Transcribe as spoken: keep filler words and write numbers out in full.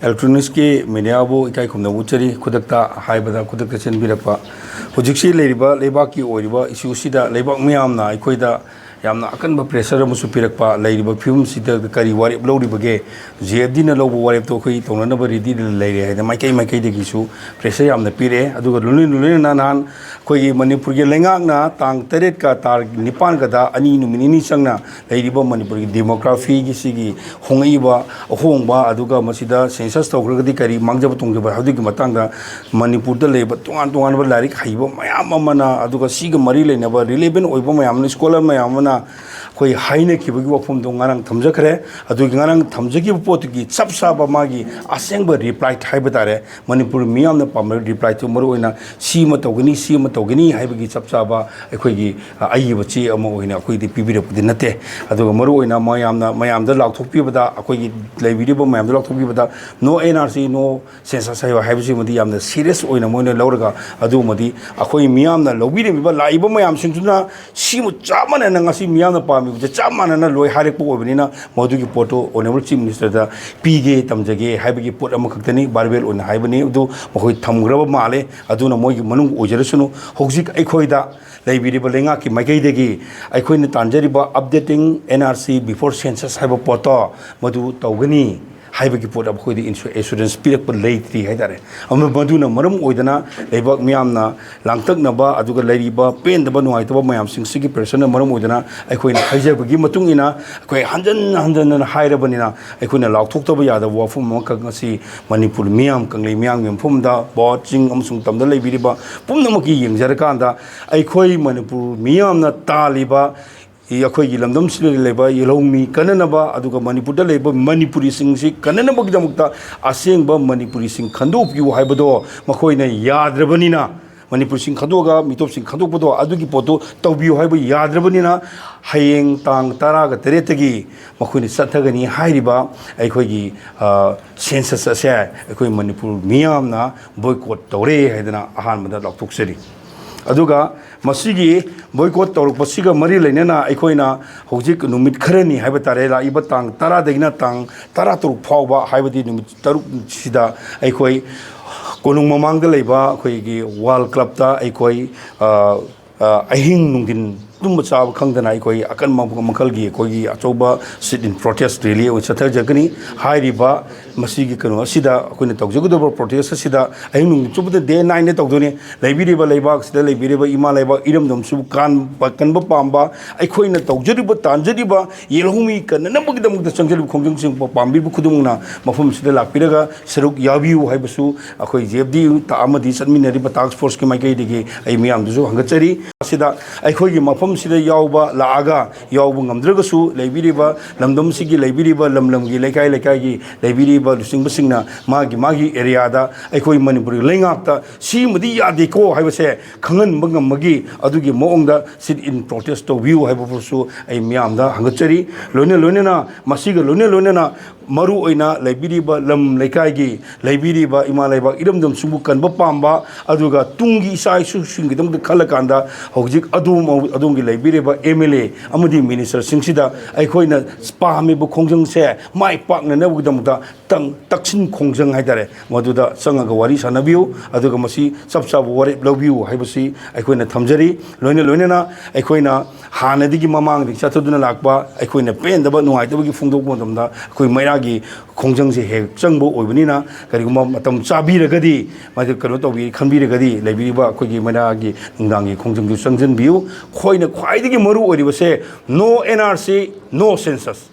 ꯏꯂꯦꯛꯇ꯭ꯔꯣꯅꯤꯛꯁꯀꯤ ꯃꯦꯗꯤꯌꯥꯕꯨ ꯏꯀꯥꯏ ꯈꯨꯝꯅꯕ ꯎꯠꯆꯔꯤ꯫ ꯈꯨꯗꯛꯇ ꯍꯥꯏꯕꯗ ꯈꯨꯗꯛꯇ ꯆꯦꯟꯕꯤꯔꯛꯄ꯫ ꯍꯧꯖꯤꯛꯁꯤ ꯂꯩꯔꯤꯕ ꯂꯩꯕꯥꯛꯀꯤ ꯑꯣꯏꯔꯤꯕ ꯏꯁꯨꯁꯤꯗ ꯂꯩꯕꯥꯛ ꯃꯤꯌꯥꯝꯅ ꯑꯩꯈꯣꯏꯗ ꯌꯥꯝꯅ ꯑꯀꯟꯕ ꯄ꯭ꯔꯦꯁꯔ ꯑꯃꯁꯨ ꯄꯤꯔꯛꯄ, ꯂꯩꯔꯤꯕ ꯐꯤꯕꯝꯁꯤꯗ ꯀꯔꯤ ꯋꯥꯔꯦꯞ ꯂꯧꯔꯤꯕꯒꯦ, ꯖꯦ ꯑꯦꯐ ꯗꯤꯅ ꯂꯧꯕ ꯋꯥꯔꯦꯞꯇꯣ ꯑꯩꯈꯣꯏ ꯇꯧꯅꯅꯕ ꯔꯦꯗꯤꯗ ꯂꯩꯔꯦ ꯍꯥꯏꯅ ꯃꯥꯏꯀꯩ ꯃꯥꯏꯀꯩꯗꯒꯤꯁꯨ ꯄ꯭ꯔꯦꯁꯔ ꯌꯥꯝꯅ ꯄꯤꯔꯛꯑꯦ꯫ ꯑꯗꯨꯒ ꯂꯣꯏꯅ ꯂꯣꯏꯅꯅ ꯅꯍꯥꯟ ꯑꯩꯈꯣꯏꯒꯤ ꯃꯅꯤꯄꯨꯔꯒꯤ ꯂꯩꯉꯥꯛꯅ ꯇꯥꯡ ꯇꯔꯦꯠꯀ ꯇꯥꯔꯤꯛ ꯅꯤꯄꯥꯟꯒꯗ ꯑꯅꯤ, ꯅꯨꯃꯤꯠ ꯅꯤꯅꯤ ꯆꯪꯅ ꯂꯩꯔꯤꯕ ꯃꯅꯤꯄꯨꯔꯒꯤ ꯗꯦꯃꯣꯒ꯭ꯔꯥꯐꯤꯒꯤ ꯁꯤꯒꯤ ꯍꯣꯡꯉꯛꯏꯕ ꯑꯍꯣꯡꯕ, ꯑꯗꯨꯒ ꯃꯁꯤꯗ ꯁꯦꯟꯁꯁ ꯇꯧꯈ꯭ꯔꯒꯗꯤ ꯀꯔꯤ ꯃꯥꯡꯖꯕ ꯇꯣꯡꯖꯕ ꯍꯥꯏꯕꯗꯨꯒꯤ ꯃꯇꯥꯡꯗ ꯃꯅꯤꯄꯨꯔꯗ ꯂꯩꯕ ꯇꯣꯉꯥꯟ ꯇꯣꯉꯥꯟꯕ ꯂꯥꯏꯔꯤꯛ ꯍꯩꯕ ꯃꯌꯥꯝ ꯑꯃꯅ, ꯑꯗꯨꯒ ꯁꯤꯒ ꯃꯔꯤ ꯂꯩꯅꯕ ꯔꯤꯂꯦꯚꯦꯟ ꯑꯣꯏꯕ ꯃꯌꯥꯝ ꯑꯃꯅ, ꯁ꯭ꯀꯣꯂꯔ ꯃꯌꯥꯝ ꯑꯃꯅ ꯑꯩꯈꯣꯏ ꯍꯥꯏꯅꯈꯤꯕꯒꯤ ꯋꯥꯐꯝꯗꯣ ꯉꯔꯥꯡ ꯊꯝꯖꯈ꯭ꯔꯦ꯫ ꯑꯗꯨꯒꯤ ꯉꯔꯥꯡ ꯊꯝꯖꯈꯤꯕ ꯄꯣꯠꯇꯨꯒꯤ ꯆꯞ ꯆꯥꯕ ꯃꯥꯒꯤ ꯑꯁꯦꯡꯕ ꯔꯤꯄ꯭ꯂꯥꯏ ꯍꯥꯏꯕ ꯇꯥꯔꯦ, ꯃꯅꯤꯄꯨꯔ ꯃꯤꯌꯥꯝꯅ ꯄꯥꯝꯕ ꯔꯤꯄ꯭ꯂꯥꯏꯗꯨ ꯃꯔꯨꯑꯣꯏꯅ ꯁꯤ ꯑꯃ ꯇꯧꯒꯅꯤ, ꯁꯤ ꯑꯃ ꯇꯧꯒꯅꯤ ꯍꯥꯏꯕꯒꯤ ꯆꯞ ꯆꯥꯕ ꯑꯩꯈꯣꯏꯒꯤ, ꯑ, ꯑꯏꯕ ꯆꯦ ꯑꯃ ꯑꯣꯏꯅ ꯑꯩꯈꯣꯏꯗꯤ ꯄꯤꯕꯤꯔꯛꯄꯗꯤ ꯅꯠꯇꯦ꯫ ꯑꯗꯨꯒ ꯃꯔꯨꯑꯣꯏꯅ ꯃꯌꯥꯝꯅ, ꯃꯌꯥꯝꯗ ꯂꯥꯎꯊꯣꯛꯄꯤꯕꯗ, ꯑꯩꯈꯣꯏꯒꯤ ꯂꯩꯕꯤꯔꯤꯕ ꯃꯌꯥꯝꯗ ꯂꯥꯎꯊꯣꯛꯄꯤꯕꯗ, "No N R C, no census" ꯍꯥꯏꯕ, ꯍꯥꯏꯕꯁꯤꯃꯗꯤ ꯌꯥꯝꯅ ꯁꯤꯔꯤꯌꯁ ꯑꯣꯏꯅ ꯃꯣꯏꯅ ꯂꯧꯔꯒ, ꯑꯗꯨꯃꯗꯤ ꯑꯩꯈꯣꯏ ꯃꯤꯌꯥꯝꯅ ꯂꯧꯕꯤꯔꯝꯃꯤꯕ, ꯂꯥꯛꯏꯕ ꯃꯌꯥꯝꯁꯤꯡꯗꯨꯅ ꯁꯤꯕꯨ ꯆꯞ ꯃꯥꯟꯅꯅ ꯉꯁꯤ ꯃꯤꯌꯥꯝꯅ ꯄꯥꯝꯃꯤꯕꯁꯦ ꯆꯞ ꯃꯥꯟꯅꯅ ꯂꯣꯏ ꯍꯥꯏꯔꯛꯄ ꯑꯣꯏꯕꯅꯤꯅ, ꯃꯗꯨꯒꯤ ꯄꯣꯠꯇꯨ ꯑꯣꯅꯔꯦꯕꯜ ꯆꯤꯐ ꯃꯤꯅꯤꯁꯇꯔꯗ ꯄꯤꯒꯦ, ꯇꯝꯖꯒꯦ ꯍꯥꯏꯕꯒꯤ ꯄꯣꯠ ꯑꯃꯈꯛꯇꯅꯤ꯫ ꯚꯥꯔꯕꯦꯜ ꯑꯣꯏꯅ ꯍꯥꯏꯕꯅꯤ, ꯑꯗꯨ ꯃꯈꯣꯏ ꯊꯝꯈ꯭ꯔꯕ ꯃꯥꯜꯂꯦ꯫ ꯑꯗꯨꯅ ꯃꯣꯏꯒꯤ ꯃꯅꯨꯡ ꯑꯣꯏꯖꯔꯁꯅꯨ꯫ ꯍꯧꯖꯤꯛ ꯑꯩꯈꯣꯏꯗ ꯂꯩꯕꯤꯔꯤꯕ ꯂꯩꯉꯥꯛꯀꯤ ꯃꯥꯏꯀꯩꯗꯒꯤ ꯑꯩꯈꯣꯏꯅ ꯇꯥꯟꯖꯔꯤꯕ "Updating N R C before census" ꯍꯥꯏꯕ ꯄꯣꯠꯇꯣ, ꯃꯗꯨ ꯇꯧꯒꯅꯤ ꯍꯥꯏꯕꯒꯤ ꯄꯣꯠ ꯑꯩꯈꯣꯏꯗ ꯑꯦꯁꯨꯔꯦꯟꯁ ꯄꯤꯔꯛꯄ ꯂꯩꯇ꯭ꯔꯤ ꯍꯥꯏꯇꯥꯔꯦ꯫ ꯑꯃ-, ꯃꯗꯨꯅ ꯃꯔꯝ ꯑꯣꯏꯗꯅ ꯂꯩꯕꯥꯛ ꯃꯤꯌꯥꯝꯅ ꯂꯥꯡꯇꯛꯅꯕ, ꯑꯗꯨꯒ ꯂꯩꯔꯤꯕ ꯄꯦꯟꯗꯕ, ꯅꯨꯡꯉꯥꯏꯇꯕ ꯃꯌꯥꯝꯁꯤꯡꯁꯤꯒꯤ ꯄ꯭ꯔꯦꯁꯔꯅ ꯃꯔꯝ ꯑꯣꯏꯗꯅ ꯑꯩꯈꯣꯏꯅ ꯍꯥꯏꯖꯕꯒꯤ ꯃꯇꯨꯡ ꯏꯟꯅ ꯑꯩꯈꯣꯏ ꯍꯟꯖꯟ ꯍꯟꯖꯟꯅ ꯍꯥꯏꯔꯕꯅꯤꯅ, ꯑꯩꯈꯣꯏꯅ ꯂꯥꯎꯊꯣꯛꯇꯕ ꯌꯥꯗꯕ ꯋꯥꯐꯝ ꯑꯃꯈꯛ ꯉꯁꯤ ꯃꯅꯤꯄꯨꯔ ꯃꯤꯌꯥꯝ, ꯀꯪꯂꯩ ꯃꯤꯌꯥꯝꯒꯤ ꯃꯐꯝꯗ, ꯕꯣꯠ, ꯆꯤꯡ ꯑꯃꯁꯨꯡ ꯇꯝꯗ ꯂꯩꯕꯤꯔꯤꯕ ꯄꯨꯝꯅꯃꯛꯀꯤ ꯌꯦꯡꯖꯔꯀꯥꯟꯗ, ꯑꯩꯈꯣꯏ ꯃꯅꯤꯄꯨꯔ ꯃꯤꯌꯥꯝꯅ ꯇꯥꯜꯂꯤꯕ ꯑꯩꯈꯣꯏꯒꯤ ꯂꯝꯗꯝꯁꯤꯗ ꯂꯩꯕ ꯂꯧꯃꯤ ꯀꯟꯅꯅꯕ, ꯑꯗꯨꯒ ꯃꯅꯤꯄꯨꯔꯗ ꯂꯩꯕ ꯃꯅꯤꯄꯨꯔꯤꯁꯤꯡꯁꯤ ꯀꯟꯅꯅꯕꯒꯤꯗꯃꯛꯇ ꯑꯁꯦꯡꯕ ꯃꯅꯤꯄꯨꯔꯤꯁꯤꯡ ꯈꯟꯗꯣꯛꯄꯤꯌꯨ ꯍꯥꯏꯕꯗꯣ ꯃꯈꯣꯏꯅ ꯌꯥꯗ꯭ꯔꯕꯅꯤꯅ, ꯃꯅꯤꯄꯨꯔꯤꯁꯤꯡ ꯈꯟꯗꯣꯛꯑꯒ ꯃꯤꯇꯣꯞꯁꯤꯡ ꯈꯟꯗꯣꯛꯄꯗꯣ, ꯑꯗꯨꯒꯤ ꯄꯣꯠꯇꯨ ꯇꯧꯕꯤꯌꯨ ꯍꯥꯏꯕ ꯌꯥꯗ꯭ꯔꯕꯅꯤꯅ, ꯍꯌꯦꯡ ꯇꯥꯡ ꯇꯔꯥꯒ ꯇꯔꯦꯠꯇꯒꯤ ꯃꯈꯣꯏꯅ ꯆꯠꯊꯒꯅꯤ ꯍꯥꯏꯔꯤꯕ ꯑꯩꯈꯣꯏꯒꯤ, ꯑ, ꯁꯦꯟꯁꯁ ꯑꯁꯦ ꯑꯩꯈꯣꯏ ꯃꯅꯤꯄꯨꯔ ꯃꯤꯌꯥꯝꯅ ꯕꯣꯏꯀꯣꯠ ꯇꯧꯔꯦ ꯍꯥꯏꯗꯅ ꯑꯍꯥꯟꯕꯗ ꯂꯥꯎꯊꯣꯛꯆꯔꯤ꯫ ꯑꯗꯨꯒ ꯃꯁꯤꯒꯤ ꯕꯣꯏꯀꯣꯠ ꯇꯧꯔꯛꯄꯁꯤꯒ ꯃꯔꯤ ꯂꯩꯅꯅ ꯑꯩꯈꯣꯏꯅ ꯍꯧꯖꯤꯛ ꯅꯨꯃꯤꯠ ꯈꯔꯅꯤ ꯍꯥꯏꯕ ꯇꯥꯔꯦ, ꯂꯥꯛꯏꯕ ꯇꯥꯡ ꯇꯔꯥꯗꯒꯤꯅ ꯇꯥꯡ ꯇꯔꯥꯇꯔꯨꯛ ꯐꯥꯎꯕ, ꯍꯥꯏꯕꯗꯤ ꯅꯨꯃꯤꯠ ꯇꯔꯨꯛꯁꯤꯗ ꯑꯩꯈꯣꯏ ꯀꯣꯅꯨꯡ ꯃꯃꯥꯡꯗ ꯂꯩꯕ ꯑꯩꯈꯣꯏꯒꯤ ꯋꯥꯔꯜ ꯀ꯭ꯂꯕꯇ ꯑꯩꯈꯣꯏ, ꯑ, ꯑ, ꯑꯍꯤꯡ ꯅꯨꯡꯊꯤꯟ ꯇꯨꯝꯕ ꯆꯥꯕ ꯈꯪꯗꯅ ꯑꯩꯈꯣꯏ ꯑꯀꯟꯕ ꯃꯈꯜꯒꯤ ꯑꯩꯈꯣꯏꯒꯤ ꯑꯆꯧꯕ sit in protest rally ꯑꯣꯏꯅ ꯆꯠꯊꯖꯒꯅꯤ꯫ ꯍꯥꯏꯔꯤꯕ ꯃꯁꯤꯒꯤ ꯀꯩꯅꯣ ꯑꯁꯤꯗ ꯑꯩꯈꯣꯏꯅ ꯇꯧꯖꯒꯗꯧꯕ protest ꯑꯁꯤꯗ ꯑꯍꯤꯡ ꯅꯨꯡꯊꯤꯟ ꯆꯨꯞꯄꯗ, day and night ꯇꯧꯗꯣꯏꯅꯤ꯫ ꯂꯩꯕꯤꯔꯤꯕ ꯂꯩꯕꯥꯛꯁꯤꯗ ꯂꯩꯕꯤꯔꯤꯕ ꯏꯃꯥ ꯂꯩꯕꯥꯛ ꯏꯔꯝꯗꯝꯁꯤꯕꯨ ꯀꯥꯟꯕ ꯀꯟꯕ ꯄꯥꯝꯕ, ꯑꯩꯈꯣꯏꯅ ꯇꯧꯖꯔꯤꯕ ꯇꯥꯟꯖꯔꯤꯕ ꯌꯦꯜꯍꯧꯃꯤ ꯀꯟꯅꯅꯕꯒꯤꯗꯃꯛꯇ ꯆꯪꯖꯔꯤꯕ ꯈꯣꯡꯖꯪꯁꯤꯡ ꯄꯥꯝꯕꯤꯕ ꯈꯨꯗꯤꯡꯃꯛꯅ ꯃꯐꯝꯁꯤꯗ ꯂꯥꯛꯄꯤꯔꯒ ꯁꯔꯨꯛ ꯌꯥꯕꯤꯌꯨ ꯍꯥꯏꯕꯁꯨ ꯑꯩꯈꯣꯏ J F D ꯑꯃꯗꯤ ꯆꯠꯃꯤꯟꯅꯔꯤꯕ task forceꯀꯤ ꯃꯥꯏꯀꯩꯗꯒꯤ ꯑꯩ ꯃꯤꯌꯥꯝꯗꯁꯨ ꯍꯪꯒꯠꯆꯔꯤ꯫ ꯑꯁꯤꯗ ꯑꯩꯈꯣꯏꯒꯤ ꯃꯐꯝꯁꯤꯗ ꯌꯥꯎꯕ ꯂꯥꯛꯑꯒ ꯌꯥꯎꯕ ꯉꯝꯗ꯭ꯔꯒꯁꯨ, ꯂꯩꯕꯤꯔꯤꯕ ꯂꯝꯗꯝꯁꯤꯒꯤ ꯂꯩꯕꯤꯔꯤꯕ ꯂꯝ ꯂꯝꯒꯤ, ꯂꯩꯀꯥꯏ ꯂꯩꯀꯥꯏꯒꯤ ꯂꯩꯕꯤꯔꯤꯕ ꯂꯨꯆꯤꯡꯕꯁꯤꯡꯅ ꯃꯥꯒꯤ ꯃꯥꯒꯤ areaꯗ ꯑꯩꯈꯣꯏ ꯃꯅꯤꯄꯨꯔꯒꯤ ꯂꯩꯉꯥꯛꯇ ꯁꯤꯃꯗꯤ ꯌꯥꯗꯦꯀꯣ ꯍꯥꯏꯕꯁꯦ ꯈꯪꯍꯟꯕ ꯉꯝꯕꯒꯤ ꯑꯗꯨꯒꯤ ꯃꯑꯣꯡꯗ sit in protest ꯇꯧꯕꯤꯌꯨ ꯍꯥꯏꯕꯕꯨꯁꯨ ꯑꯩ ꯃꯤꯌꯥꯝꯗ ꯍꯪꯒꯠꯆꯔꯤ꯫ ꯂꯣꯏꯅ ꯂꯣꯏꯅꯅ, ꯃꯁꯤꯒ ꯂꯣꯏꯅ ꯂꯣꯏꯅꯅ ꯃꯔꯨ ꯑꯣꯏꯅ ꯂꯩꯕꯤꯔꯤꯕ ꯂꯝ ꯂꯩꯀꯥꯏꯒꯤ ꯂꯩꯕꯤꯔꯤꯕ ꯏꯃꯥ ꯂꯩꯕꯥꯛ ꯏꯔꯝꯗꯝꯁꯤꯡꯕꯨ ꯀꯟꯕ ꯄꯥꯝꯕ, ꯑꯗꯨꯒ ꯇꯨꯡꯒꯤ ꯏꯆꯥ ꯏꯁꯨꯁꯤꯡꯒꯤꯗꯃꯛꯇ ꯈꯜꯂꯀꯥꯟꯗ ꯍꯧꯖꯤꯛ ꯑꯗꯣꯝ, ꯑꯗꯣꯝꯒꯤ ꯂꯩꯕꯤꯔꯤꯕ M L A ꯑꯃꯗꯤ ministerꯁꯤꯡꯁꯤꯗ ꯑꯩꯈꯣꯏꯅ ꯄꯥꯝꯃꯤꯕ ꯈꯣꯡꯖꯪꯁꯦ ꯃꯥꯏ ꯄꯥꯛꯅꯅꯕꯒꯤꯗꯃꯛꯇ ꯇꯪ-, ꯇꯛꯁꯤꯟ ꯈꯣꯡꯖꯪ ꯍꯥꯏꯇꯥꯔꯦ, ꯃꯗꯨꯗ ꯆꯪꯉꯒ ꯋꯥꯔꯤ ꯁꯥꯟꯅꯕꯤꯌꯨ, ꯑꯗꯨꯒ ꯃꯁꯤ ꯆꯞ ꯆꯥꯕ ꯋꯥꯔꯦꯞ ꯂꯧꯕꯤꯌꯨ ꯍꯥꯏꯕꯁꯤ ꯑꯩꯈꯣꯏꯅ ꯊꯝꯖꯔꯤ꯫ ꯂꯣꯏꯅ ꯂꯣꯏꯅꯅ ꯑꯩꯈꯣꯏꯅ ꯍꯥꯟꯅꯗꯒꯤ ꯃꯃꯥꯡꯗꯒꯤ ꯆꯠꯊꯗꯨꯅ ꯂꯥꯛꯄ, ꯑꯩꯈꯣꯏꯅ ꯄꯦꯟꯗꯕ ꯅꯨꯡꯉꯥꯏꯇꯕꯒꯤ ꯐꯣꯡꯗꯣꯛꯄ ꯃꯇꯝꯗ ꯑꯩꯈꯣꯏ ꯃꯩꯔꯥꯒꯤ ꯈꯣꯡꯖꯪꯁꯦ ꯍꯦꯛ ꯆꯪꯕ ꯑꯣꯏꯕꯅꯤꯅ, ꯀꯔꯤꯒꯨꯝꯕ ꯃꯇꯝ ꯆꯥꯕꯤꯔꯒꯗꯤ, ꯃꯗꯨ ꯀꯩꯅꯣ ꯇꯧꯕꯤ-, ꯈꯟꯕꯤꯔꯒꯗꯤ, ꯂꯩꯕꯤꯔꯤꯕ ꯑꯩꯈꯣꯏꯒꯤ ꯃꯩꯔꯥꯒꯤ ꯅꯨꯡꯗꯥꯡꯒꯤ ꯈꯣꯡꯖꯪꯗꯨ ꯆꯪꯁꯤꯟꯕꯤꯌꯨ꯫ ꯑꯩꯈꯣꯏꯅ ꯈ꯭ꯋꯥꯏꯗꯒꯤ ꯃꯔꯨ ꯑꯣꯏꯔꯤꯕꯁꯦ no N R C, no census꯫